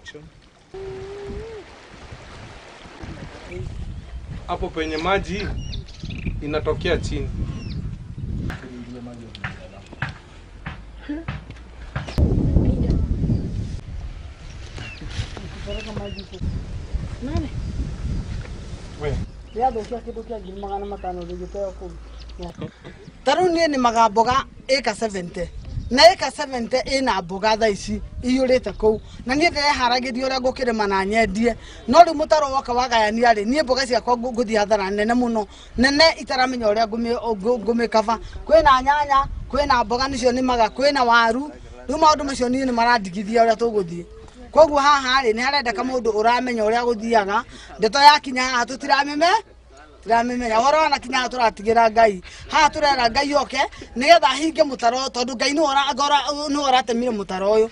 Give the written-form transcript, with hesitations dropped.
connection. Hapo penye maji inatokea chini. Nani? We. Rĩathũkia kĩndũ kĩa 500,000 rĩgĩteo kũu. Ta rĩu niĩ nĩmaga mboga ĩka 70 na ĩka 70 ĩna mboga thaa ici iyũrĩte kũu, na niĩ ndĩreharagĩria ũrĩa ngũkĩrĩma na nyendie, no rĩu mũtaro woka wagayania rĩ, niĩ mboga ciakwa ngũthiĩ hathara nene mũno, nene itaramenya ũrĩa ngũmĩkaba. Kwĩna nyanya, kwĩna mboga nĩcio nĩmaga, kwĩna waru, rĩu maũndũ macio niĩ nĩmarandigithia ũrĩa tũgũthiĩ. Koguo haha rĩ, nĩ harendeka mũndũ ũramenya ũrĩa gũthiaga, ndeto yakinya haha tũtiramĩme tiramĩmenya, ũhoro wanakinya haha tũratigĩra Ngai, haha tũrera Ngai oke nĩgetha ahinge mũtaro, tondũ Ngai nĩwe ũratemire mũtaro ũyũ.